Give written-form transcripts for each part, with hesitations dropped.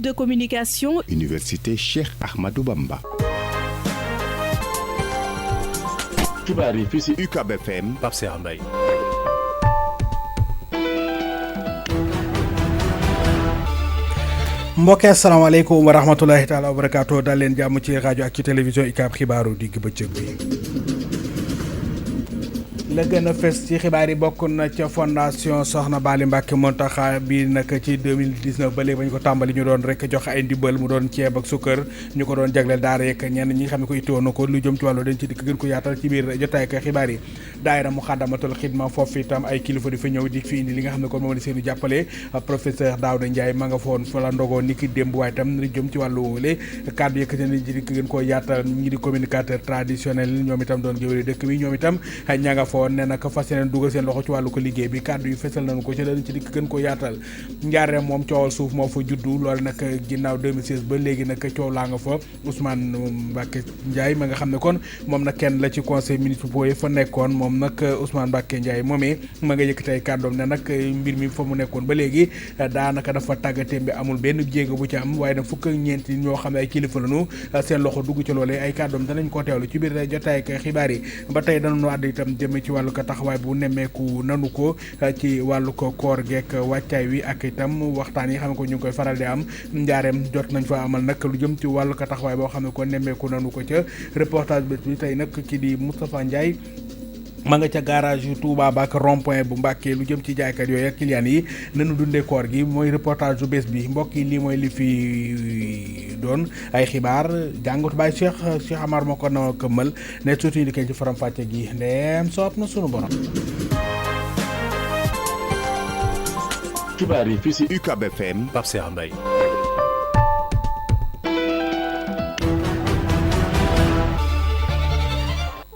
de communication. Université Cheikh Ahmadou Bamba. xibaar yi fii ci UCAB FM. Pape Cheikh Mbaye. mbokk yi asalaamaaleykum wa rahmatulahi taala wa barakaatu daal leen jàmm ci rajo ak ci télévision UCAB xibaaru digg bëccëg bi. la gën a fës ci xibaar yi bokk na ca fondation Soxna Bali Mbacke Mountakha bi nag ci 2019 ba léegi ba ñu ko tàmbali ñu doon rek joxe ay ndimbal mu doon ceeb ak sukkër ñu ko doon jagleel daara yeeg ñenn ñi nga xam ne ko itteewoon na ko lu jëm ci wàllu dañ ci dikk gën ko yaatal ci biir jotaay ak xibaar yi. daayira Muxaddamatul Xidma foofu itam ay kilifa di fa ñëw di fi indi li nga xam ne kon moom di seenu jàppale professeur Daouda Ndiaye ma nga foon fa la ndogoo ni ki démb waaye itam lu jëm ci wàllu wóole kàddu yëkkati nañ ci dikk gën koo yaatal ñi di communicateur traditionnel ñoom itam doon géwéli dëkk bi ñoom itam ña nga foon ne nag fas yéene dugal seen loxo ci wàllu ko liggéey bi kàddu yu fesal nañu ko ci lañ ci dikk gën ko yaatal. Njaareem moom coowal suuf moo fa juddu loolu nag ginnaaw 2016 ba léegi nag coow laa nga fa Ousmane Mbacke Ndiaye ma nga xam ne kon moom nag kenn la ci conseil municipal fa nekkoon moom nag Ousmane Mbacke Ndiaye moomee ma nga yëkkati ay kàddoom ne nag mbir mi fa mu nekkoon ba léegi daanaka dafa tàggatéem bi amul benn jéego bu ci am waaye nag fukk ak ñeent ñoo xam ne ay kilifa lañu seen loxo dugg ci loolee ay kàddoom danañ ko teewlu ci biir jotaay ak xibaar yi ba tey danañu àddu itam jëme ci wàllu ko taxawaay bu nemmeeku nanu ko ci wàllu ko koor geek wàccaay wi ak itam waxtaan yi xam ne ko ñu ngi koy faral di am njaareem jot nañ fa amal nag lu jëm ci wàllu ko taxawaay boo xam ne ko nemmeeku nanu ko ca reportage bi tey nag ki di Moustapha Ndiaye ma nga ca garage yu Touba ba ak rond-point bu Mbàkke lu jëm ci jaaykat yooyu ak client yi nanu dundee koor gi mooy reportage bu bees bi mbokk yi lii mooy li fi doon ay xibaar jàngut baay Cheikh Amar moo ko na këmmal ne surtout ñu di koy ci faram-fàcce gi ndeem soob na sunu borom. xibaar yi fii ci UCAB FM. Pape Cheikh Mbaye.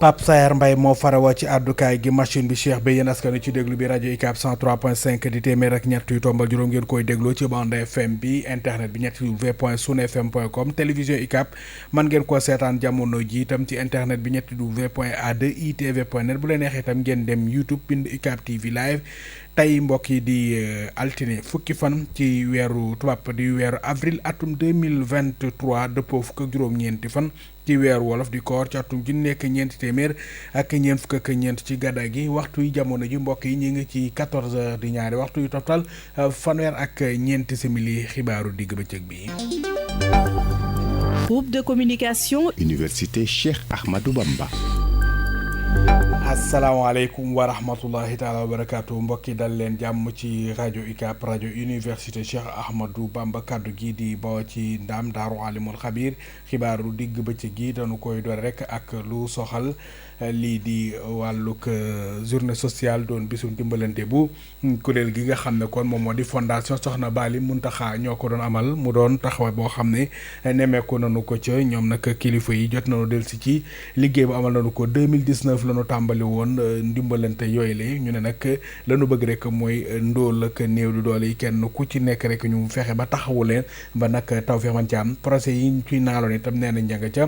Pape Saer Mbaye moo farawa ci àddukaay gi machine bi Cheikh bi yéen askan ci déglu bi rajo UCAB 103.5 di téeméer ak ñett yu tombal juróom ngeen koy dégloo ci bande FM bi internet bi www.sunfm.com télévision UCAB man ngeen koo seetaan jamono ji itam ci internet bi www.a2itv.net bu leen neexee itam ngeen dem YouTube bind UCAB TV live. tey mbokk yi di altine fukki fan ci weeru tubaab di weeru avril atum 2023 dëppoo fukk ak juróom-ñeenti fan ci weeru wolof di koor ci atum ji nekk ñeenti téeméer ak ñeent fukk ak ñeent ci gàddaa gi waxtu yi jamono ji mbokk yi ñu ngi ci 14 heures di ñaari waxtu yu toftal fanweer ak ñeenti simili xibaaru digg bëccëg bi. Groupe de communication. Université Cheikh Ahmadou Bamba. asalaamaaleykum wa rahmatullahi taala wa barakaatu mbokki dal leen jàmm ci rajo UCAB rajo université Cheikh Ahmadou Bamba kaddu gi di bawoo ci ndaam daaru alimul xabiir xibaaru digg bëccëg gi dañu koy doon rek ak lu soxal lii di wàllug journée sociale doon bisu dimbalante bu kuréel gi nga xam ne kon moom moo di fondation Soxna Bali Mountakha ñoo ko doon amal mu doon taxawaay boo xam ne nemmeeku nañu ko ca ñoom nag kilifa yi jot nañu dellusi ci liggéey bu amal nañu ko 2019 la ñu tàmbali woon ndimbalante yooyu la ñu ne nag lañu bëgg rek mooy ndóol ak néew du doole yi kenn ku ci nekk rek ñu fexe ba taxawu leen ba nag taw feex man ci am procès yi ñu ciy naaloon itam nee na njanga ca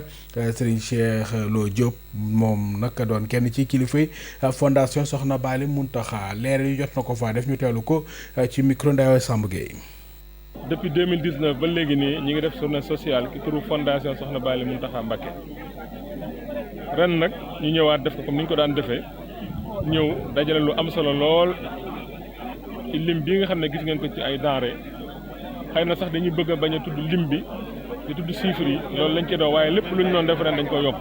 Serigne Cheikh Lo Diop moom nag doon kenn ci kilifay fondation Soxna Bali Mountakha leer yi jot na ko faa def ñu teewlu ko ci micro Ndaye Samb Gueye. depuis 2019 ba léegi nii ñi ngi def journée sociale ci turu fondation Soxna Bali Mountakha Mbacké ren nag ñu ñëwaat def ko comme ni ñu ko daan defee ñëw dajale lu am solo lool ci lim bii nga xam ne gis ngeen ko ci ay denrées xëy na sax dañuy bëgg a bañ a tudd lim bi di tudd chiffres yi loolu lañ ci doon waaye lépp lu ñu doon def ren dañ ko yokk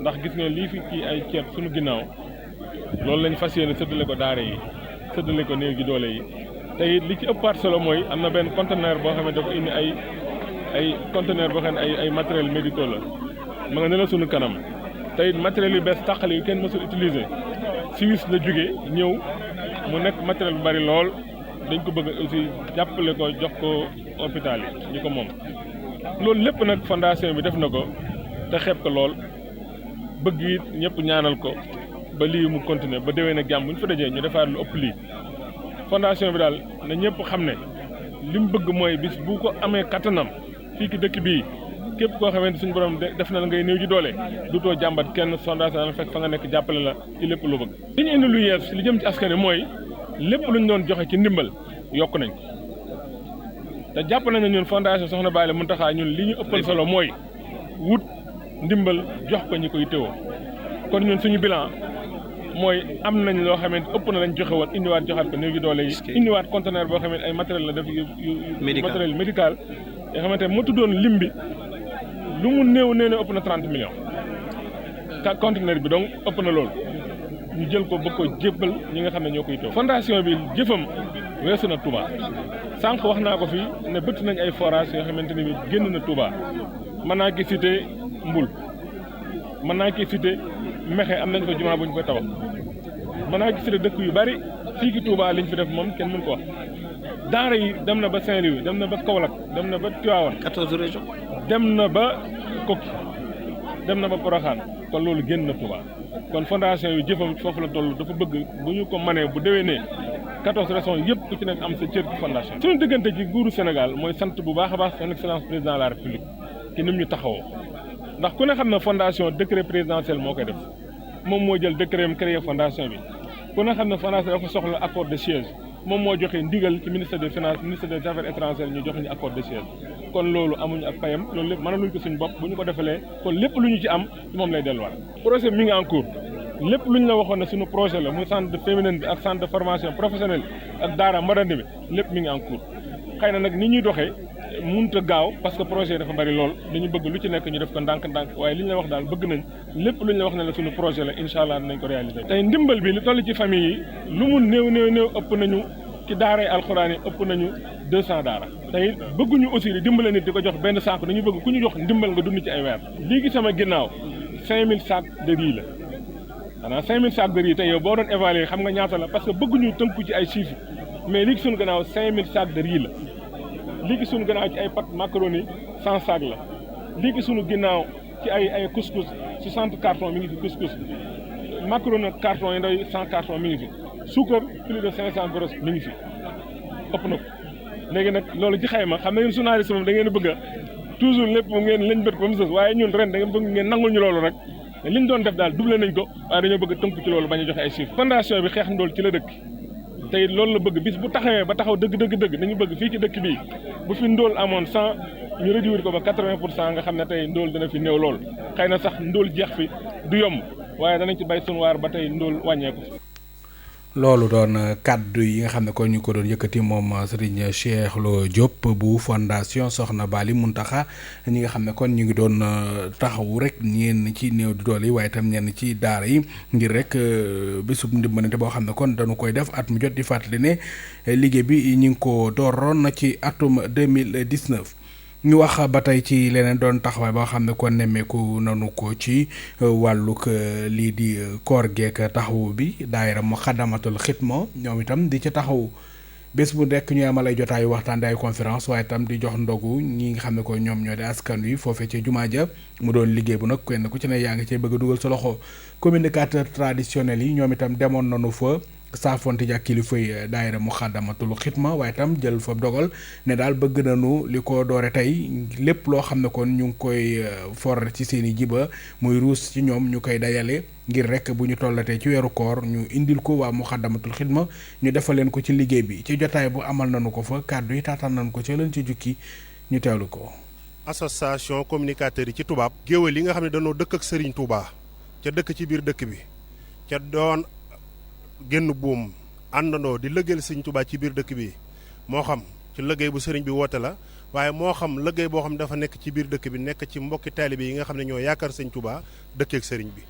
ndax gis ngeen lii fi ci ay ceeb suñu ginnaaw loolu lañ fas yéene séddale ko daara yi séddale ko néew gi doole yi te it li ci ëppaat solo mooy am na benn conteneur boo xam ne dafa indi ay conteneur boo xam ne ay matériel médicaux la ma nga ne la suñu kanam te it matériel yu bees tàqale yu kenn mësul utiliser Suisse la jóge ñëw mu nekk matériel bu bari lool dañ ko bëgg aussi jàppale ko jox ko hôpital yi ñu ko moom loolu lépp nag fondation bi def na ko te xeeb ko lool bëgg it ñëpp ñaanal ko ba lii mu continuer ba déwén ak jàmm bu ñu fa dajee ñu defaat lu ëpp lii fondation bi daal na ñëpp xam ne li mu bëgg mooy bis bu ko amee kattanam fii ki dëkk bii képp koo xamante suñu borom def na la ngay néew ji doole dutoo jàmbat kenn fondation dana fekk fa nga nekk jàppale la ci lépp lu bëgg. li ñu indi lu yees li jëm ci askan wi mooy lépp lu ñu doon joxe ci ndimbal yokk nañ te jàpp nañ ne ñun fondation Soxna Baali Muntaxa ñun li ñu ëppal solo mooy wut ndimbal jox ko ñi koy teewoo kon ñun suñu bilan mooy am nañ loo xamante ëpp na lañ joxe woon indiwaat joxaat ko néew gi doole yi indiwaat conteneur boo xamante ay matériel la def yu matériel médical yoo xamante moo tuddoon lim bi lu mu néew ëpp na 30 millions conteneur bi donc ëpp na loolu ñu jël ko bëgg ko jébbal ñi nga xam ne ñoo koy teew fondation bi jëfam weesu na Touba sànq wax naa ko fii ne bëtt nañ ay forage yoo xamante ne bi génn na Touba mën naa ki cité Mbul mën naa ki cité Mexe am nañ ko jumaa bu ñu koy tabax mën naa ki cité dëkk yu bari fii ki Touba liñ fi def moom kenn mën ko wax daara yi dem na ba Saint-Louis dem na ba Kaolack dem na ba Tivaouane 14 régions dem na ba Koki dem na ba Porokhane kon loolu génn na Touba kon fondation yu jëfam foofu la toll dafa bëgg bu ñu ko manee bu déwénee 14 régions yëpp ku ci nekk am sa cër ci fondation suñu diggante ci nguuru Sénégal mooy sant bu baax a baax son excellence président de la république ci nim ñu taxawoo ndax ku ne xam ne fondation décret présidentiel moo koy def moom moo jël décret am créé fondation bi ku ne xam ne fondation dafa soxla accord de siège moom moo joxe ndigal ci ministère des finances ministère des affaires étrangères ñu joxe ñu accord de siège kon loolu amuñu ak payam loolu lépp mënaluñ ko suñu bopp bu ñu ko defalee kon lépp lu ñu ci am ci moom lay delluwaat projet mi ngi en cours lépp lu ñu la waxoon ne suñu projet la muy centre de féminine bi ak centre de formation professionnelle ak daara moderne bi lépp mi ngi en cours xëy na nag ni ñuy doxee mënut a gaaw parce que projet dafa bari lool dañu bëgg lu ci nekk ñu def ko ndànk-ndànk waaye li ñu la wax daal bëgg nañ lépp lu ñu la wax ne la suñu projet la incha allah dinañ ko réaliser. tey ndimbal bi li toll ci famille yi lu mu néew ëpp nañu ci daaray alxuraan yi ëpp nañu 200 daara tey bëgguñu aussi di dimbale nit di ko jox benn saako dañu bëgg ku ñu jox ndimbal nga dund ci ay weer. léegi sama ginnaaw 5000 sacs de riz la xanaa 5000 sacs de riz tey yow boo doon évaluer xam nga ñaata la parce que bëgguñu tënku ci ay chiffres mais léegi suñu gannaaw 5000 sacs de riz la. léegi suñu ginnaaw ci ay pâte macaroni 100 sacs la léegi suñu ginnaaw ci ay couscous 60 cartons mi ngi fi couscous macaroni carton yi ndaw 100 cartons mi ngi fi suukar plus de 500 gros mi ngi fi ëpp na ko léegi nag loolu ci xayma xam na ngeen journaliste moom da ngeen bëgg a toujours lépp ngeen lañ bët ba mu sës waaye ñun ren da ngeen bëgg ngeen nangul ñu loolu rek li ñu doon def daal doublé nañ ko waaye dañoo bëgg a tënku ci loolu bañ a joxe ay chiffres. fondation bi xeex ndool ci la dëkk tey loolu la bëgg bis bu taxawee ba taxaw dëgg dañu bëgg fii ci dëkk bii bu fi ndóol amoon 100 ñu réduire ko ba 80% nga xam ne tey ndóol dina fi néew lool xëy na sax ndóol jeex fi du yomb waaye danañ ci bay sunu waar ba tey ndóol wàññeeku. loolu doon kàddu yi nga xam ne kon ñu ko doon yëkkati moom Serigne Cheikh Lo Diop bu fondation Soxna Baali Muntaxa ñi nga xam ne kon ñu ngi doon taxawu rek ñenn ci néew di doole yi waaye itam ñenn ci daara yi ngir rek bésub ndimbalante boo xam ne kon dañu koy def at mu jot di fàttali ne liggéey bi ñu ngi ko dooroon na ci atum 2019. ñu wax ba tey ci leneen doon taxawaay boo xam ne kon nemmeeku nanu ko ci wàllug lii di koor geek taxawu bi daayira Muxaddamatul Xidma ñoom itam di ci taxawu bés bu nekk ñu amal ay jotaayu waxtaan di ay conférence waaye itam di jox ndogu ñi nga xam ne ko ñoom ñoo di askan wi foofee ci jumaa ja mu doon liggéey bu nag kenn ku ci ne yaa ngi cee bëgg a dugal sa loxo communicateur traditionnel yi ñoom itam demoon nanu fa saafonte ji ak kilifa yi daayira Muxaddamatul Xidma waaye itam jël fa dogal ne daal bëgg nañu li ko doore tey lépp loo xam ne kon ñu ngi koy for ci seen i jiba muy ruus ci ñoom ñu koy dajale ngir rek bu ñu tollatee ci weeru koor ñu indil ko waa Muxaddamatul Xidma ñu defal leen ko ci liggéey bi ci jotaay bu amal nañu ko fa kàddu yi taataan nañu ko ci leen ci jukki ñu teewlu ko. association communicateurs yi ci tubaab. géwél yi nga xam ne dañoo dëkk ak Serigne Touba ca dëkk ci biir dëkk bi ca doon. génn buum àndandoo di lëggéeyal sëriñ Touba ci biir dëkk bi moo xam ci lëggéey bu sëriñ bi woote la waaye moo xam lëggéey boo xam ne dafa nekk ci biir dëkk bi nekk ci mbokki taalibe yi nga xam ne ñoo yaakaar sëriñ Touba dëkkeek sëriñ bi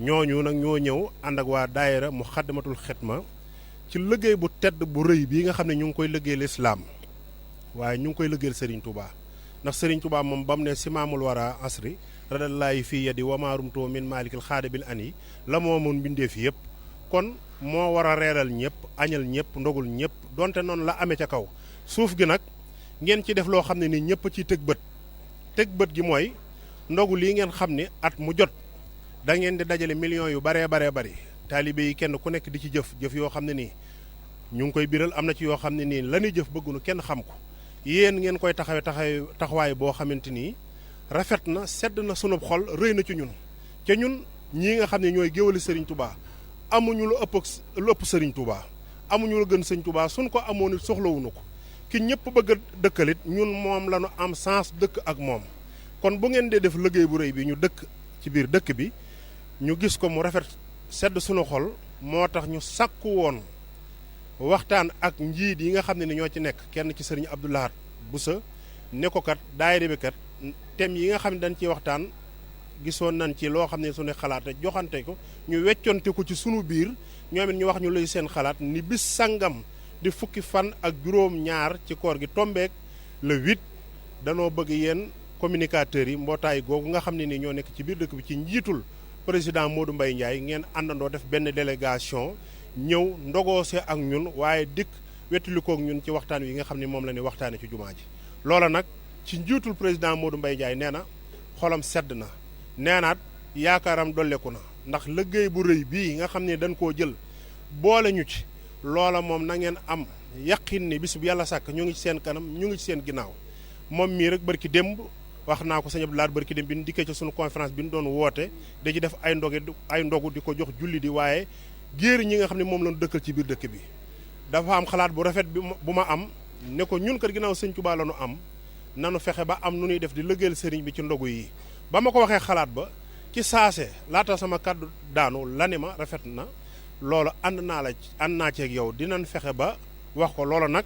ñooñu nag ñoo ñëw ànd ak waa daayira Muxaddamatul Xidma ci lëggéey bu tedd bu rëy bii nga xam ne ñu ngi koy lëggéeyal islaam waaye ñu ngi koy lëggéeyal sëriñ Touba ndax sëriñ Touba moom ba mu ne simaamul wara asri radallaahi fii yadi wamaarumtoo min maalikil xaadabil ani la moo mun bindee fi yëpp kon moo war a reeral ñëpp añal ñëpp ndogul ñëpp donte noonu la amee ca kaw suuf gi nag ngeen ci def loo xam ne nii ñëpp ciy teg bët gi mooy ndogu lii ngeen xam ni at mu jot da ngeen di dajale millions yu baree bari taalibe yi kenn ku nekk di ci jëf yoo xam ne nii ñu ngi koy biral am na ci yoo xam ne nii la ñuy jëf bëggunu kenn xam ko yéen ngeen koy taxawaay boo xamante nii rafet na sedd na sunub xol rëy na ci ñun ca ñun ñii nga xam ne ñooy géwali Serigne Touba amuñu lu ëpp Serigne Touba amuñu lu gën Serigne Touba suñ ko amoon it soxlawuñu ko ki ñëpp bëgg a dëkkalit ñun moom la ñu am sens dëkk ak moom kon bu ngeen dee def liggéey bu rëy bi ñu dëkk ci biir dëkk bi ñu gis ko mu rafet sedd sunu xol moo tax ñu sàkku woon waxtaan ak njiit yi nga xam ne ni ñoo ci nekk kenn ci sëriñ Abdou Lahad Bousso ne ko kat daayira bi kat thème yi nga xam ne dañ ciy waxtaan gisoon nañ ci loo xam ne suñu xalaat joxante ko ñu wecconte ko ci sunu biir ñoom it ñu wax ñu luy seen xalaat ni bis sangam di fukki fan ak juróom-ñaar ci koor gi tombeek le 8 danoo bëgg yéen communicateurs yi mbootaay googu nga xam ne ni ñoo nekk ci biir dëkk bi ci njiitul président Modou Mbaye Ndiaye ngeen àndandoo def benn délégation ñëw ndogoose ak ñun waaye dikk wettulikook ñun ci waxtaan wi nga xam ne moom la ne waxtaane ci jumaa ji loola nag ci njiitul président Modou Mbaye Ndiaye nee na xolam sedd na nee naat yaakaaram dolleku na ndax liggéey bu rëy bii nga xam ne dañ koo jël boole ñu ci loola moom na ngeen am yaqin ni bis bu yàlla sàkk ñu ngi ci seen kanam ñu ngi ci seen ginnaaw moom mii rek barki démb wax naa ko sëñ Abdou Lahad barki démb bi ñu dikkee ci sunu conférence bi ñu doon woote da ci def ay ndogu di ko jox julli di waaye géer ñi nga xam ne moom lañu dëkkal ci biir dëkk bi dafa am xalaat bu rafet bi bu ma am ne ko ñun kat ginnaaw sëñ Tuubaa la nu am nanu fexe ba am nu ñuy def di liggéeyal sëriñ bi ci ndogu yi ba ma ko waxee xalaat ba ci saase laata sama kàddu daanu lani ma rafet na loolu ànd naa ceeg yow dinañ fexe ba wax ko loolu nag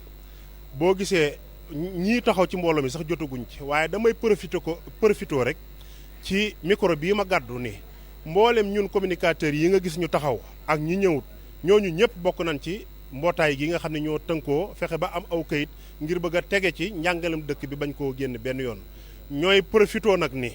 boo gisee ñii taxaw ci mbooloo mi sax jotaguñ ci waaye damay profité rek ci micro bii ma gàddu ni mboolem ñun communicateurs yi nga gis ñu taxaw ak ñi ñëwut ñooñu ñëpp bokk nañ ci mbootaay gi nga xam ne ñoo tënkoo fexe ba am aw kayit ngir bëgg a tege ci njàngalem dëkk bi bañ koo génn benn yoon ñooy profité nag ni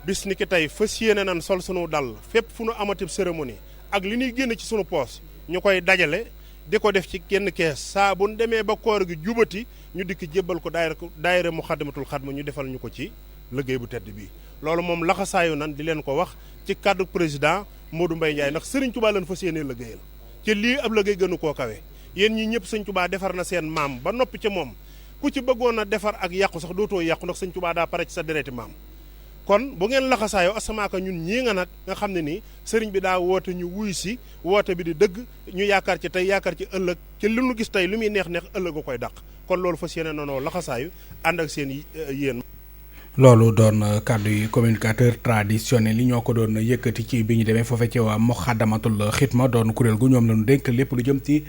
bis ni ki tey fas yéene nan sol sunu dal fépp fu nu amatib cérémonie ak li ñuy génn ci sunu poos ñu koy dajale di ko def ci kenn kees saa bu nu demee ba koor gi jubati ñu dikk jébbal ko daayira Muxaddamatul Xidma ñu defal ñu ko ci liggéey bu tedd bii loolu moom laxasaayu nan di leen ko wax ci cadre président Modou Mbaye Ndiaye ndax Serigne Touba leen fas yéenee liggéeyal ci lii ab liggéey gënu koo kawe yéen ñi ñëpp Serigne Touba defar na seen maam ba noppi ca moom ku ci bëggoon a defar ak yàqu sax dootoo yàqu ndax Serigne Touba daa pare ci sa dereti maam kon bu ngeen laxasaayoo asamaaka ñun ñii nga nag nga xam ne nii sëriñ bi daa woote ñu wuy si woote bi di dëgg ñu yaakaar ci tey yaakaar ci ëllëg ci li nu gis tey li muy neex ëllëg a koy dàq kon loolu fas yéene noonu laxasaayu ànd ak seen yéen. loolu doon kàddu yi communicateur traditionnel yi ñoo ko doon yëkkati ci bi ñu demee foofee ci waa Moukhaddamatoul Khidma doon kuréel gu ñoom lañu dénk lépp lu jëm ci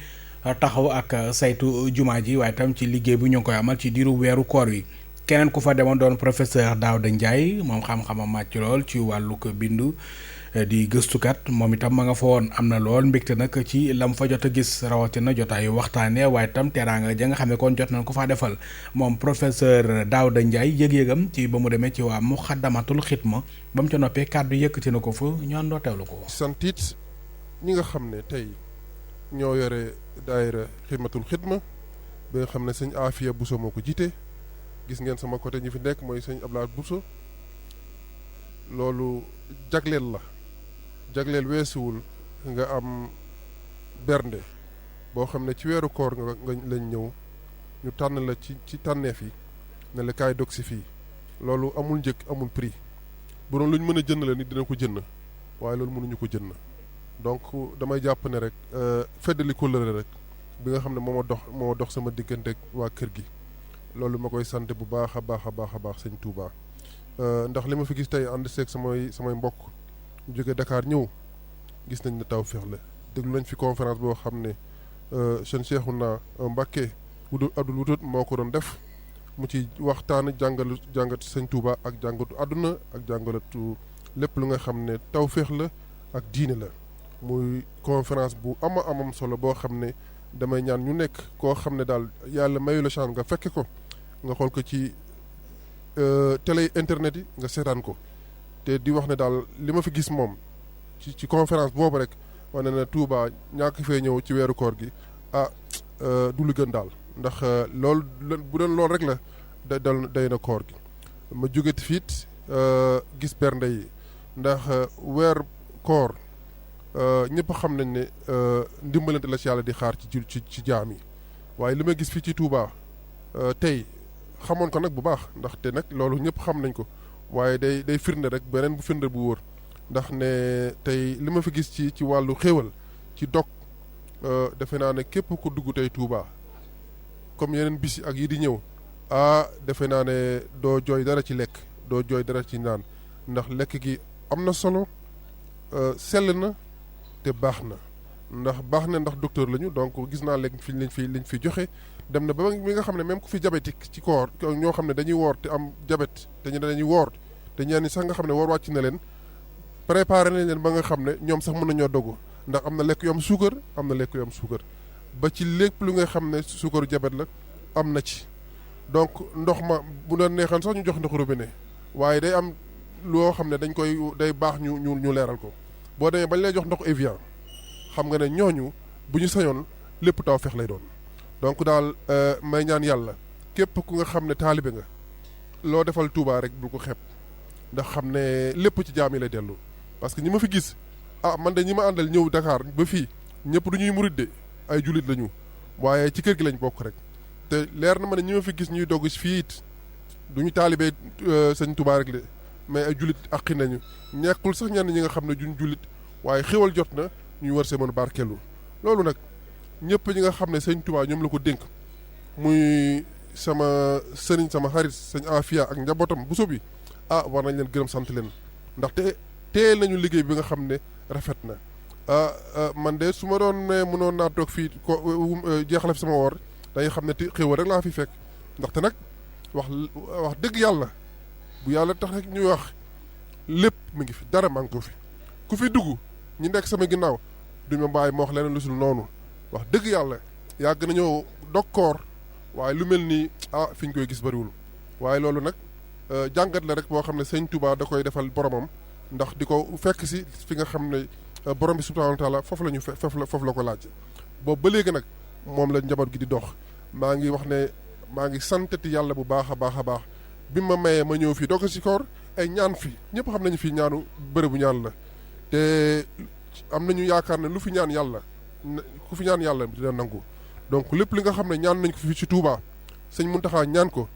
taxaw ak saytu jumaa ji waaye tam ci liggéey bi ñu ngi koy amal ci diiru weeru koor wi. keneen ku fa demoon doon professeur Daouda Ndiaye moom xam-xamam màcc lool ci wàllu ko bindu di gëstukat moom itam ma nga fa woon am na lool mbégte nag ci lam fa jot a gis rawatina jotaayu waxtaanee waaye itam teraanga ja nga xam ne kon jot nañ ko faa defal moom professeur Daouda Ndiaye yëg-yëgam ci ba mu demee ci waa Moukhaddamatoul Khidma ba mu ca noppee kàddu yëkkati na ko fa ñu àndoo teewlu ko. sant it ñi nga xam ne tey ñoo yore daayira Xidmatul Xidma ba nga xam ne sëñ Afia Bousso moo ko jiite. gis ngeen sama côté ñi fi nekk mooy sëñ Abdou Lahad Bousso loolu jagleel la jagleel weesuwul nga am bernde boo xam ne ci weeru koor nga lañ ñëw ñu tànn la ci tànneef yi ne la kaay dog si fii loolu amul njëkk amul prix bu doon lu ñu mën a jënd la nit dina ko jënd waaye loolu mënuñu ko jënd donc damay jàpp ne rek feddali kóllëre rek bi nga xam ne moo dox sama diggante ak waa kër gi loolu ma koy sant bu baax a baax a baax a baax sëñ Touba ndax li ma fi gis tey ànd seeg samay mbokk ñu jóge Dakar ñëw gis nañ ne tawfeex la déglu nañ fi conférence boo xam ne sëñ Cheikhouna Mbacké Abdoul Wudud moo ko doon def mu ci waxtaan jàngatu sëñ Touba ak jàngatu àdduna ak jàngatu lépp lu nga xam ne tawfeex la ak diine la muy conférence bu amam solo boo xam ne damay ñaan ñu nekk koo xam ne daal yàlla mayu la chance nga fekke ko nga xool ko ci télé internet yi nga seetaan ko te di wax ne daal li ma fi gis moom ci conférence boobu rek wane na Touba ñàkk fee ñëw ci weeru koor gi du lu gën daal ndax loolu bu doon loolu rek la day na koor gi ma jógeti fiit gis bernde yi ndax weer koor ñëpp xam nañ ne ndimbalante la ci yàlla di xaar ci jaam yi waaye li ma gis fii ci Touba tey xamoon ko nag bu baax ndaxte nag loolu ñëpp xam nañ ko waaye day firnde rek beneen bu firnde bu wóor ndax ne tey li ma fi gis ci wàllu xéewal ci dog defe naa ne képp ku dugg tey Touba comme yeneen bis ak yi di ñëw defe naa ne doo jooy dara ci lekk doo jooy dara ci naan ndax lekk gi am na solo sell na te baax na ndax docteur lañu donc gis naa léegi liñ fi joxe dem na ba mi nga xam ne même ku fi diabétique ci koor ñoo xam ne dañuy woor te am diabète te ñu dañuy woor te ñenn ñi sax nga xam ne woor wàcc na leen préparé nañ leen ba nga xam ne ñoom sax mën nañoo dogu ndax am na lekk yu am suukar am na lekk yu am suukar ba ci lépp lu nga xam ne suukaru diabète la am na ci donc ndox ma bu doon neexan sax ñu jox ndox robinet waaye day am loo xam ne day baax ñu leeral ko boo demee bañ lay jox ndox Evian xam nga ne ñooñu bu ñu sañoon lépp taw feex lay doon donc daal may ñaan yàlla képp ku nga xam ne taalibe nga loo defal Touba rek bul ko xeeb ndax xam ne lépp ci jaam yi lay dellu parce que ñi ma fi gis man de ñi ma àndal ñëw Dakar ba fii ñëpp du ñuy murit de ay jullit lañu waaye ci kër gi lañ bokk rek te leer na ma ne ñi ma fi gis ñuy dogg fii it du ñu taalibee sëñ Touba rek de mais ay jullit aqi nañu ñekkul sax ñenn ñi nga xam ne duñ jullit waaye xéwal jot na ñuy war see mën barkeelu loolu nag ñëpp ñi nga xam ne sëñ Touba ñoom la ko dénk muy sama sëriñ sama xarit sëñ Afia ak njabootam bu sobi war nañ leen gërëm sant leen ndaxte teel nañu liggéey bi nga xam ne rafet na man de su ma doon ne mënoon naa toog fii jeexale fi sama woor day xam ne xéwal rek laa fi fekk ndaxte nag wax dëgg yàlla bu yàlla tax rek ñuy wax lépp mi ngi fi dara maa ngi ko fi ku fi dugg ñi nekk sama ginnaaw duñ ma bàyyi ma wax leneen lu sul noonu wax dëgg yàlla yàgg nañoo dog koor waaye lu mel nii fi ñu koy gis bariwul waaye loolu nag jàngat la rek boo xam ne sëñ Touba da koy defal boromam ndax di ko fekk si fi nga xam ne borom bi subhanahu wa taala foofu la ko laaj boobu ba léegi nag moom la njaboot gi di dox maa ngi wax ne maa ngi santati yàlla bu baax a baax bi ma mayee ma ñëw fii doo ko si koor ay ñaan fi ñëpp xam nañu fii ñaanu bërëbu ñaan la te am nañu yaakaar ne lu fi ñaan yàlla ku fi ñaan yàlla dina nangu donc lépp li nga xam ne ñaan nañ ko fi ci Touba sëñ Mountakha ñaan ko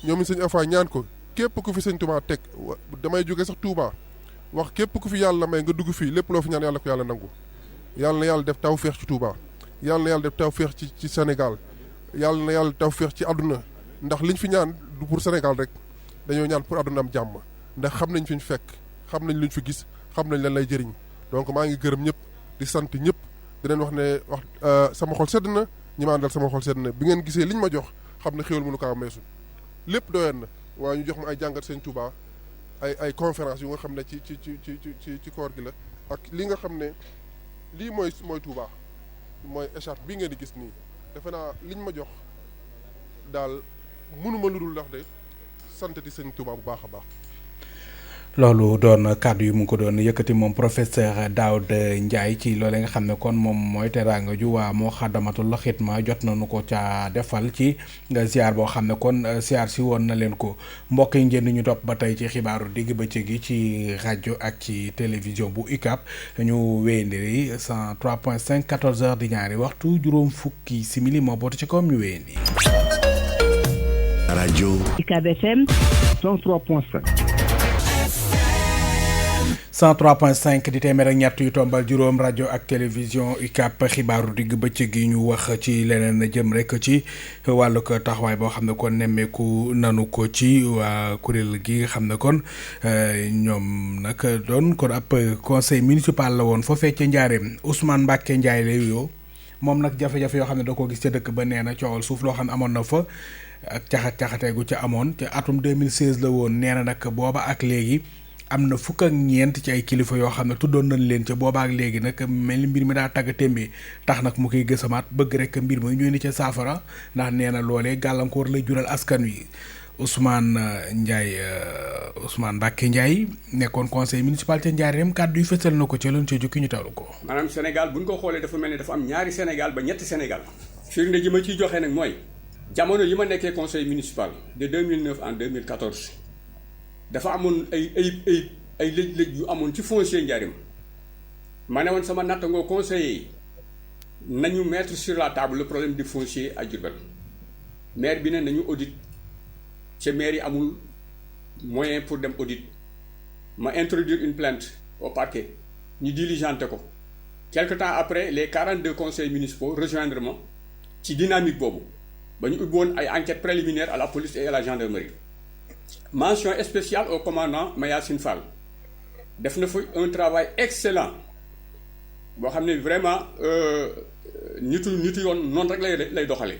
ñoom sëñ Afa ñaan ko képp ku fi sëñ Touba teg damay jóge sax Touba wax képp ku fi yàlla may nga dugg fii lépp loo fi ñaan yàlla ko yàlla nangu yàlla na yàlla def tawféex ci Touba yàlla na yàlla def tawféex ci Sénégal yàlla na yàlla tawféex ci àdduna ndax liñ fi ñaan du pour Sénégal rek dañoo ñaan pour àdduna am jàmm ndax xam nañ fi ñu fekk xam nañ luñ fi gis xam nañ lan lay jëriñ donc maa ngi gërëm ñëpp di sant ñëpp di leen wax ne sama xol sedd na ñi ma àndal sama xol sedd na bi ngeen gisee liñ ma jox xam ne xéwal mënu kaa meesu lépp doyoon na waaye ñu jox ma ay jàngat sëñ Touba ay conférence yu nga xam ne ci koor gi la ak li nga xam ne lii mooy Touba mooy écharpe bii ngeen di gis nii defe naa liñ ma jox daal mënuma lu dul ndax de sant di sëñ Touba bu baax a baax. loolu doon kàddu yi mu ngi ko doon yëkkati moom professeur Daouda Ndiaye ci loole nga xam ne kon moom mooy teraanga ju waa Moukhaddamatoul Khidma jot nañu ko ca defal ci ziar boo xam ne kon ziar si woon na leen ko mbokk yi ngeen ñu topp ba tey ci xibaaru digg bëccëg gi ci rajo ak ci télévision bu UCAB ñu wéyandi 103.5 14h di ñaari waxtu juróom fukki simili moo bootu ci kawam ñu wéyandi. rajo UCAB FM 103.5. 103.5 di téeméer ak ñett yu tombal juróom rajo ak télévision UCAB xibaaru digg bëccëg gi ñu wax ci leneen jëm rek ci wàllu ko taxawaay boo xam ne kon nemmeeku nanu ko ci waa kuréel gi nga xam ne kon ñoom nag doon kon ab conseil municipal la woon foofee ca Njaareem Ousmane Mbacke Ndiaye la yoo moom nag jafe-jafe yoo xam ne da ko gis ca dëkk ba nee na coowal suuf loo xam ne amoon na fa ak caxat-caxatee gu ca amoon ca atum 2016 la woon nee na nag booba ak léegi am na fukk ak ñeent ci ay kilifa yoo xam ne tuddoon nañ leen ca booba ak léegi nag mel ni mbir mi daa tagg témbe tax nag mu koy gësamaat bëgg rek mbir mi ñuy ni ca saafara ndax nee na loolee gàllankoor lay jural askan wi Ousmane Mbacke Ndiaye nekkoon conseil municipal ca Njaareem kàddu yu fësal na ko ca loon ca jukki ñu tawlu ko. maanaam Sénégal bu ñu ko xoolee dafa mel ni dafa am ñaari Sénégal ba ñetti Sénégal firnde ji ma ciy joxe nag mooy jamono yi ma nekkee conseil municipal de 2009 en 2014 dafa amoon ay lëj-lëj yu amoon ci foncier Njaareem ma ne woon sama nattangoo conseiller yi nañu mettre sur la table le problème du foncier à Diourbel maire bi ne nañu audit ca maire yi amul moyen pour dem audit ma introduire une plainte au parquet ñu diligenté ko quelque temps après les 42 conseils municipaux rejoindre ma ci dynamique boobu ba ñu ubbi woon ay enquêtes préliminaires à la police et à la gendarmerie. Mention spéciale au commandant Mayacine Fall def na fa un travail excellent boo xam ne vraiment nitu yoon noonu rek lay doxalee.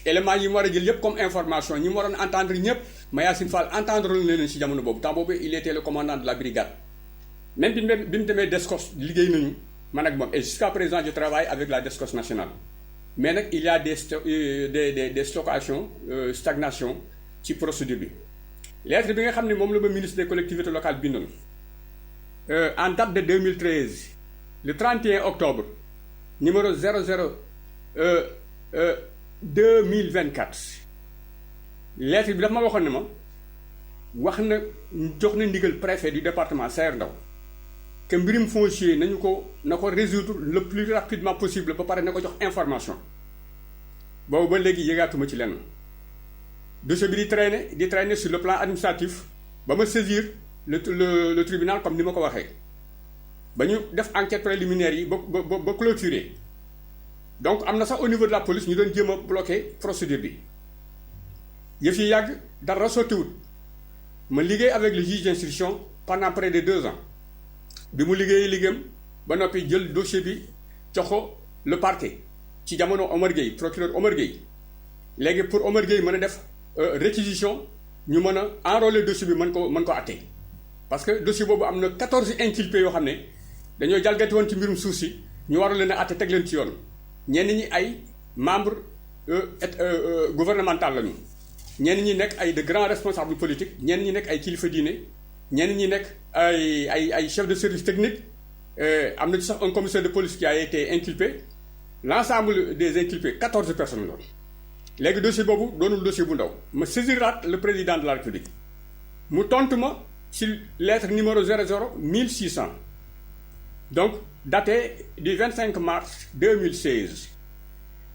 éléments yi mu war a jël yëpp comme information ñi mu waroon entendre ñëpp Mayacine Fall entendre leen ci jamono boobu temps boobu il était le commandant de la brigade. même bi mu demee DSCOS liggéey nañu man ak moom et jusqu'à présent je travaille avec la DSCOS nationale. mais nag il y a des stockations stagnation ci procédure bi. lettre bi nga xam ne moom la ma ministre des collectivités locales bindoon en date de 2013 le 31 octobre numéro 2024 lettre bi dafa ma waxoon ne ma jox na ndigal préfet du département Saër Ndao que mbirum foncier na ko résoudre le plus rapidement possible ba pare na ko jox information boobu ba léegi yëgaatuma ci lenn. dossier bi di traîner sur le plan administratif ba ma saisir le tribunal comme ni ma ko waxee ba ñu def enquête préliminaire yi ba clôturer donc am na sax au niveau de la police ñu doon jéem a bloquer procédure bi yëf yi yàgg dara sottiwut ma liggéey avec le juge d'instruction pendant près de 2 ans bi mu liggéeyam ba noppi jël dossier bi jox ko le parquet ci jamono Omar Gueye procureur Omar Gueye léegi pour Omar Gueye mën a def réquisition ñu mën a enrôler dossier bi mën ko àtte parce que dossier boobu am na 14 inculpés yoo xam ne dañoo jalgati woon ci mbirum suuf si ñu waroon leen a àtte teg leen ci yoon ñenn ñi ay membre gouvernemental lañu ñenn ñi nekk ay de grands responsables politiques ñenn ñi nekk ay kilifa diine ñenn ñi nekk ay chef de service technique am na ci sax un commissaire de police qui a été inculpé l'ensemble des inculpés 14 personnes la. léegi dossier boobu doonul dossier bu ndaw ma saisiraat le président de la République mu tontu ma ci lettre numéro 001600 donc daté du 25 mars 2016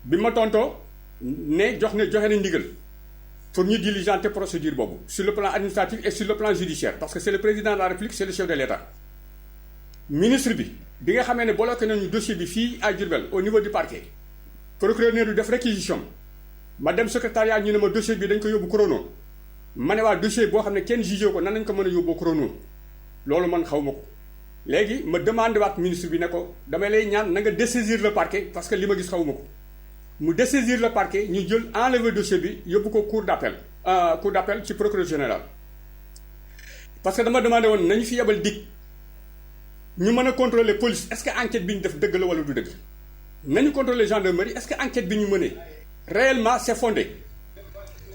bi ma tontoo ne joxe na ndigal pour ñu diligenter procédure boobu sur le plan administratif et sur le plan judiciaire parce que c'est le président de la République c'est le chef de l'État. ministre bi nga xamee ne bloqué nañu dossier bi fii à Diourbel au niveau du parquet procureur ne du def réquisition ma dem secrétariat ñu ne ma dossier bi dañ ko yóbbu chrono ma ne waa dossier boo xam ne kenn jugé ko nan lañ ko mën a yóbboo chrono loolu man xaw ma ko léegi ma demandé waat ministre bi ne ko damay lay ñaan na nga dessaisir le parquet parce que li ma gis xaw ma ko mu dessaisir le parquet ñu jël enlever dossier bi yóbbu ko cour d'appel ci procureur général parce que dama demandé woon nañu fi yebal dig ñu mën a contrôler police est-ce que enquête bi ñu def dëgg la wala du dëgg nañu contrôler gendarmerie est-ce que enquête bi ñu mënee réellement c'est fondé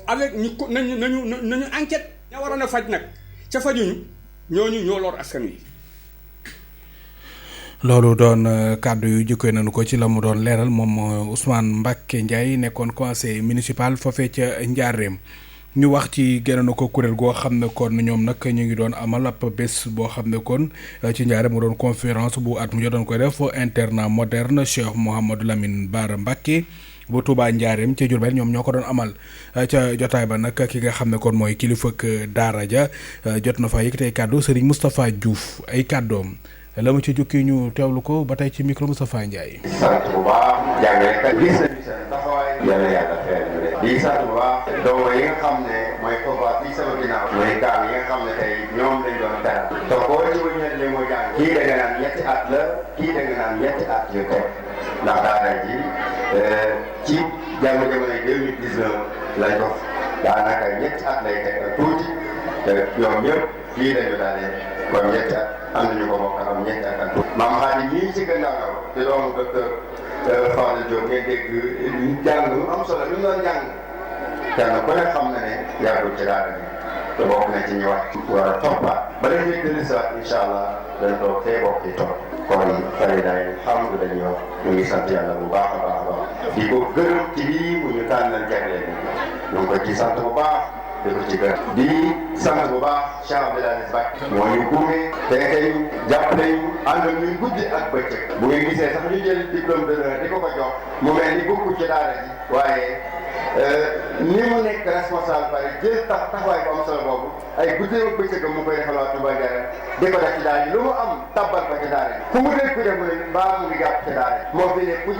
avec nañu enquête ña waroon a faj nag ca fajuñu ñooñu ñoo lor askan wi. loolu doon kàddu yu jëkkee nañu ko ci la mu doon leeral moom Ousmane Mbacké Ndiaye nekkoon conseiller municipal foofee ca Njaareem. ñu wax ci geneen ko kuréel goo xam ne kon ñoom nag ñu ngi doon amal ab bés boo xam ne kon ci Njaareem mu doon conférence bu at mu doon koy def internat moderne Cheikh Mouhamadou Lamine Bara Mbacké bu Touba Njaareem ca Diourbel ñoom ñoo ko doon amal ca jotaay ba nag ki nga xam ne kon mooy kilifa ak daara ja jot na fa yëkkatee kàddu Serigne Moustapha Diouf ay kàddoom la mu ci jukki ñu teewlu ko ba tey ci micro Moustapha Ndiaye. sant bu baax jàngalekat gis nañu seen taxawaay yàlla yàlla fayal di sant bu baax doomu yi nga xam ne mooy COPACEL fii sama ginnaaw mooy gaal yi nga xam ne tey ñoom lañ doon teral te koo ci bu ñett li mooy jàng kii da nga naan ñetti at la kii da nga naan ñetti at yu teg ndax daara ji ci jamono 2019 lañ ko daanaka ñetti at lay teg ak tuuti te ñoom ñëpp fii lañu daanee kon ñetti at am nañu ko bokk am ñetti at ak tuuti maam xaadi ñii ci gannaaw te doomu docteur Fadel Diop ngeen dégg jàng lu am solo lu mu doon jàng kenn ku ne xam na ne yàggul ci daara bi te bokk na ci ñu wax war a toppaat ba la ñuy dellu si waat incha allah dañ toog fee bokk ci toog kon fari day xam nga dañuy wax ñu ngi sant yàlla bu baax a baax a baax di ko gërëm ci lii mu ñu tànnal jagleel bi ñu ngi ko ci sant bu baax di ko ci gërëm di sant bu baax Cheikh Abdoulaye Mbacké moo ñu gunge te tey jàppale ñu àndal ñuy guddi ak bëccëg bu ngeen gisee sax ñu jël diplôme d'honneur di ko jox mu mel ni bokku ci daara ji waaye ni mu nekk responsable pare jël taxawaay bu am solo boobu ay guddee ak bëccëg mu koy defal waa Touba Diarra di ko def ci daara ji lu mu am tabbal ko ci daara ji fu mu dee ku def mu ne mbaa mu ngi jàpp ci daara ji moo fi ne ku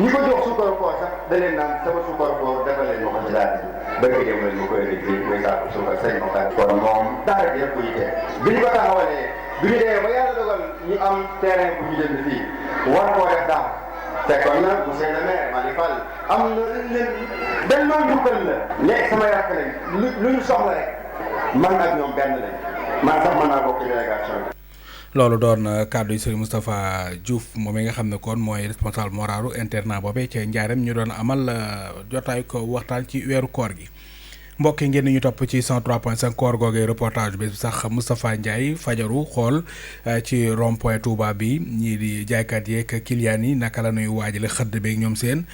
ñi ko jox suukaru koor sax da leen naan sama suukaru koor defal leen ma ko ci daara ji bëgg dem leen mu koy liggéey muy saako suukar sëñ ma kon moom daara ji yëpp yite bi ñu ko taxawalee bi ñu demee ba yàlla dogal ñu am terrain bu ñu jënd fii war koo def daaw fekkoon na monsieur le maire Malick Fall am na leen benn loolu njukkal la ne samay rakk lañ lu ñu soxla rek man ak ñoom benn lañ man sax mën naa bokk ci délégation bi. loolu doon kàddu yi Serigne Moustapha Diouf moom mi nga xam ne kon mooy responsable moralu internat boobee ca Njaareem ñu doon amal jotaay ko waxtaan ci weeru koor gi. mbokk yi ngeen ñu topp ci 103.5 koor googee reportage bi sax Moustapha Ndiaye fajaru xool ci rond point Touba bi ñii di jaaykat yeeg client yi naka la ñuy waajale xëdd beeg ñoom seen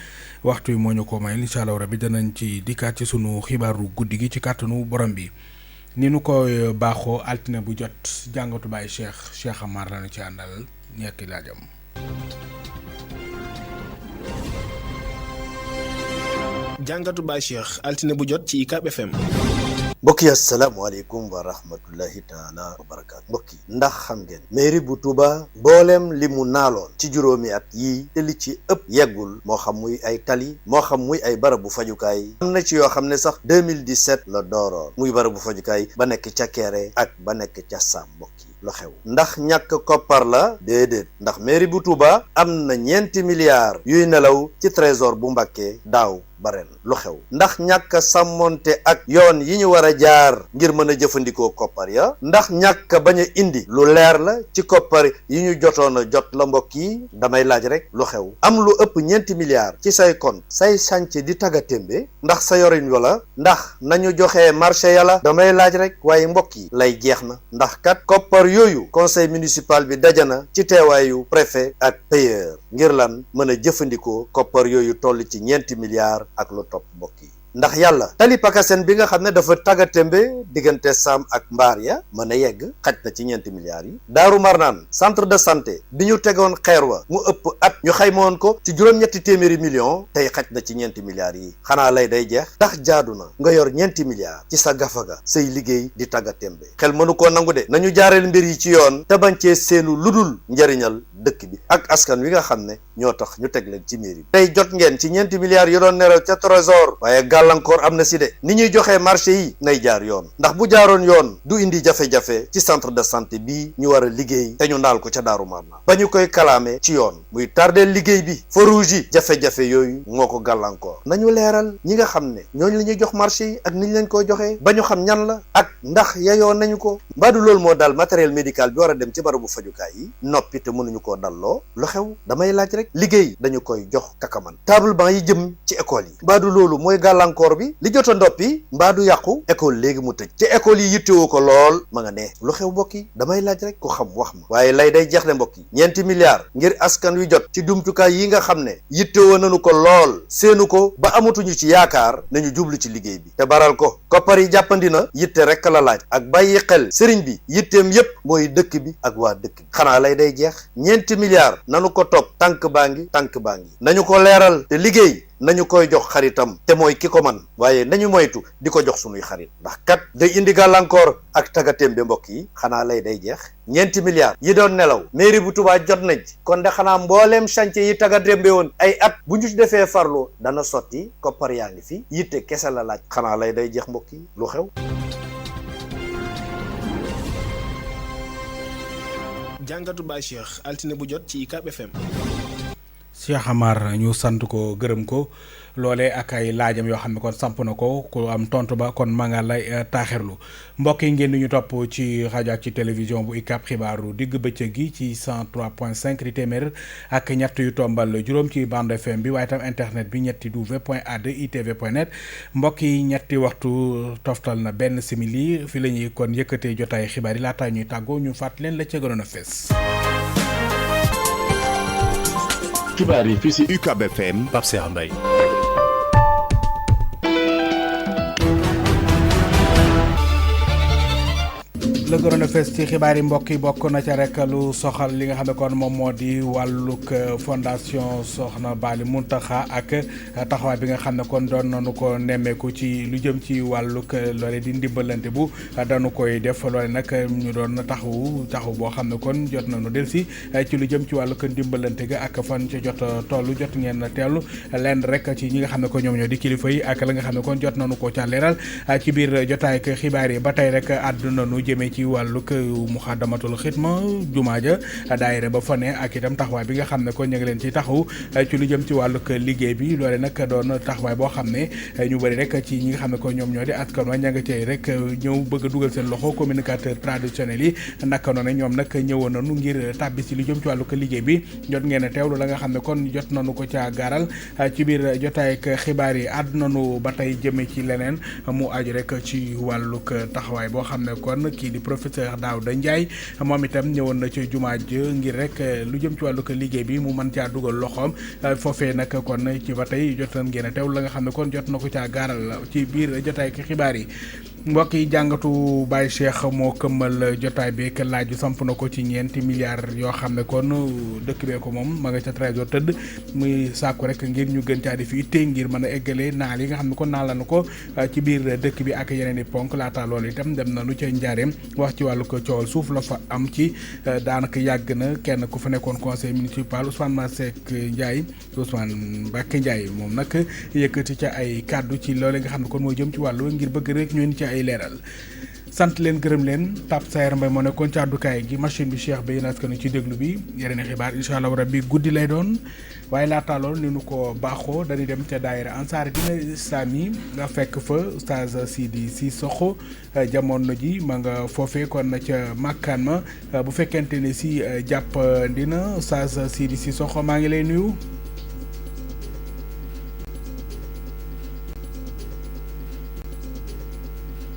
waxtu yi moo ñu ko may incha allah rabi danañ ci dikkaat ci sunu xibaaru guddi gi ci kàttanu borom bi. ni nu ko baaxoo altine bu jot jàngatu Baye Cheikh Amar lañu ci àndal ñekki laajam. jàngatu Baye Cheikh altine bu jot ci UCAB FM. mbokk yi asalaamaaleykum wa rahmatullahi taala wa barakaatu. mbokk yi ndax xam ngeen mairie bu Touba mbooleem li mu naaloon ci juróomi at yii te li ci ëpp yeggul moo xam muy ay tali moo xam muy ay barabu fajukaay am na ci yoo xam ne sax 2017 la dooroon muy barabu fajukaay ba nekk ca Kéré ak ba nekk ca Sam mbokk yi lu xew ndax ñàkk koppar la déedéet ndax mairie bu Touba am na 4 milliards yuy nelaw ci trésor bu Mbàkke daaw ba ren lu xew ndax ñàkk sàmmonte ak yoon yi ñu war a jaar ngir mën a jëfandikoo koppar ya ndax ñàkk bañ a indi lu leer la ci koppar yi ñu jotoon a jot la mbokk yi damay laaj rek lu xew am lu ëpp 4 milliards ci say compte say chantier di tagga témbe ndax sa yorin wala ndax nañu joxe marché yàlla damay laaj rek waaye mbokk yi lay jeex na ndax kat koppar yooyu conseil municipal bi dajana ci teewaayu préfet ak payeur ngir lan mën a jëfandikoo koppar yooyu toll ci 4 milliards ak lu topp mbokk yi ndax yàlla tali Pakasen bi nga xam ne dafa tàggatémbe diggante Sam ak mbaar ya mën a yegg xaj na ci 4 milliards yi Daaru Marnaan centre de santé bi ñu tegoon xeer wa mu ëpp at ñu xaymoon ko ci juróom-ñetti téeméeri millions tey xaj na ci 4 milliards yi xanaa lay day jeex ndax jaadu na nga yor 4 milliards ci sa gafaga say liggéey di tàggatémbe xel mënu koo nangu de nañu jaareel mbir yi ci yoon te bañ cee seenu ludul njëriñal dëkk bi ak askan wi nga xam ne ñoo tax ñu teg leen ci mairie bi tey jot ngeen ci 4 milliards yu doon neraw ca trésor waaye gàllankoor am na si de ni ñuy joxee marché yi nay jaar yoon ndax bu jaaroon yoon du indi jafe-jafe ci centre de santé bii ñu war a liggéey te ñu naal ko ca Daaru Marnaan ba ñu koy kalaame ci yoon muy tardeel liggéey bi feu rouge yi jafe-jafe yooyu moo ko gàllankoor nañu leeral ñi nga xam ne ñooñu la ñuy jox marché yi ak niñ leen koy joxee ba ñu xam ñan la ak ndax yeyoo nañu ko mbaadu loolu moo daal matériel médical bi war a dem ci barabu fajukaay yi noppi te mënuñu koo dalloo lu xew damay laaj rek liggéey dañu koy jox kakaman table banc yi jëm ci école yi mbaadu loolu mooy gàllankoor bi li jot a ndoppi mbaa du yàqu école léegi mu tëj te école yi yittewoo ko lool ma nga ne lu xew mbokk yi damay laaj rek ko xam wax ma waaye lay day jeex de mbokk yi 4 milliards ngir askan wi jot ci jumtukaay yi nga xam ne yittewoo nañu ko lool seenu ko ba amatuñu ci yaakaar nañu jublu ci liggéey bi te baral ko koppar yi jàppandi na yitte rek la laaj ak bàyyi xel sëriñ bi yitteem yépp mooy dëkk bi ak waa dëkk bi xanaa lay day jeex 4 milliards nanu ko topp tànk baa ngi nañu ko leeral te liggéey nañu koy jox xaritam te mooy ki ko man waaye nañu moytu di ko jox sunuy xarit ndax kat day indi gàllankoor ak tagatéem bi mbokk yi xanaa lay day jeex 4 milliards yi doon nelaw mairie bu Touba jot nañ ci kon de xanaa mbooleem chantier yi tagatéem bi woon ay at bu ñu ci defee farlu dana sotti koppar yaa ngi fi yitte kese la laaj xanaa lay day jeex mbokk yi lu xew. jàngatu Baye Cheikh altine bu jot ci UCAB FM. Cheikh Amar ñu sant ko gërëm ko loolee ak ay laajam yoo xam ne kon samp na ko ku am tontu ba kon maa nga lay taaxirlu mbokk yi ngeen di ñu topp ci rajo ak ci télévision bu UCAB xibaaru digg bëccëg gi ci 103.5 di téeméer ak ñett yu tombal juróom ci bande FM bi waaye tam internet bi ñetti w.ad itv.net mbokk yi ñetti waxtu toftal na benn simili fi la ñuy kon yëkkatee jotaay xibaar yi laataa ñuy tàggoo ñu fàttali leen la ca gënoon a fees. xibaar yi fii si UCAB FM Pape Cheikh Mbaye. la gënoon a fees ci xibaar yi mbokk yi bokk na ca rek lu soxal li nga xam ne kon moom moo di wàllug fondation Soxna Bally Mountakha ak taxawaay bi nga xam ne kon doon nañu ko nemmeeku ci lu jëm ci wàllug loole di ndimbalante bu dañu koy def loole nag ñu doon taxaw boo xam ne kon jot nañu delsi ci lu jëm ci wàllug ndimbalante ga ak fan ca jot tollu jot ngeen teewlu lenn rek ci ñi nga xam ne ko ñoom ñoo di kilifa yi ak la nga xam ne kon jot nañu ko ca leeral ci biir jotaay ak xibaar yi ba tey rek àdduna nu jëmee ci wàllug Muxaddamatul Xidma jumaa ja daayira ba fa ne ak itam taxawaay bi nga xam ne kon ñu ngi leen ci taxaw ci lu jëm ci wàllug liggéey bi loole nag doon taxawaay boo xam ne ñu bëri rek ci ñi nga xam ne ko ñoom ñoo di askan wa ña nga cay rek ñëw bëgg a dugal seen loxo communicateur traditionnel yi naka noonu ñoom nag ñëwoon nañu ngir tàbbi ci lu jëm ci wàllug liggéey bi jot ngeen a teewlu la nga xam ne kon jot nañu ko ca gaaral ci biir jotaay ak xibaar yi àdduna nu ba tey jëmee ci leneen mu aju rek ci wàllug taxawaay boo xam ne kon kii di professeur Daouda Ndiaye moom itam ñëwoon na ci jumaa ji ngir rek lu jëm ci wàllug liggéey bi mu mën caa dugal loxoom foofee nag kon ci ba tey jot nañ ngeen a teewlu la nga xam ne kon jot na ko caa gaaral ci biir jotaay ak xibaar yi. mbokk yi jàngatu Baye Cheikh moo këmmal jotaay bi ak laaj samp na ko ci $ñeenti milliards yoo xam ne kon dëkk bee ko moom ma nga ca trésor tëdd muy sàkku rek ngir ñu gën caa def itte ngir mën a eggalee naal yi nga xam ne kon naal lañu ko ci biir dëkk bi ak yeneen i ponk laata loolu itam dem nañu ca njaareem wax ci wàllu ko coowal suuf la fa am ci daanaka yàgg na kenn ku fa nekkoon conseil municipal Ousmane Masseck Ndiaye Ousmane Mbacké Ndiaye moom nag yëkkati ca ay kàddu ci loolu nga xam ne kon moo jëm ci wàllu ngir bëgg rek ñun ci ay leeral sant leen gërëm leen Pape Sayer Mbaye moo nekkoon ci àddukaay gi machine bi Cheikh bi yéen askan ci déglu bi yeneen xibaar incha allah rabbi guddi lay doon waaye laata lool ni nu ko baaxoo dañuy dem ca daayira Ansaar Dina Islami nga fekk fa Oustaz Sidi Sissoko jamono ji ma nga foofee kon ca makkaan ma bu fekkente ne si jàpp dina Oustaz Sidi Sissoko maa ngi lay nuyu.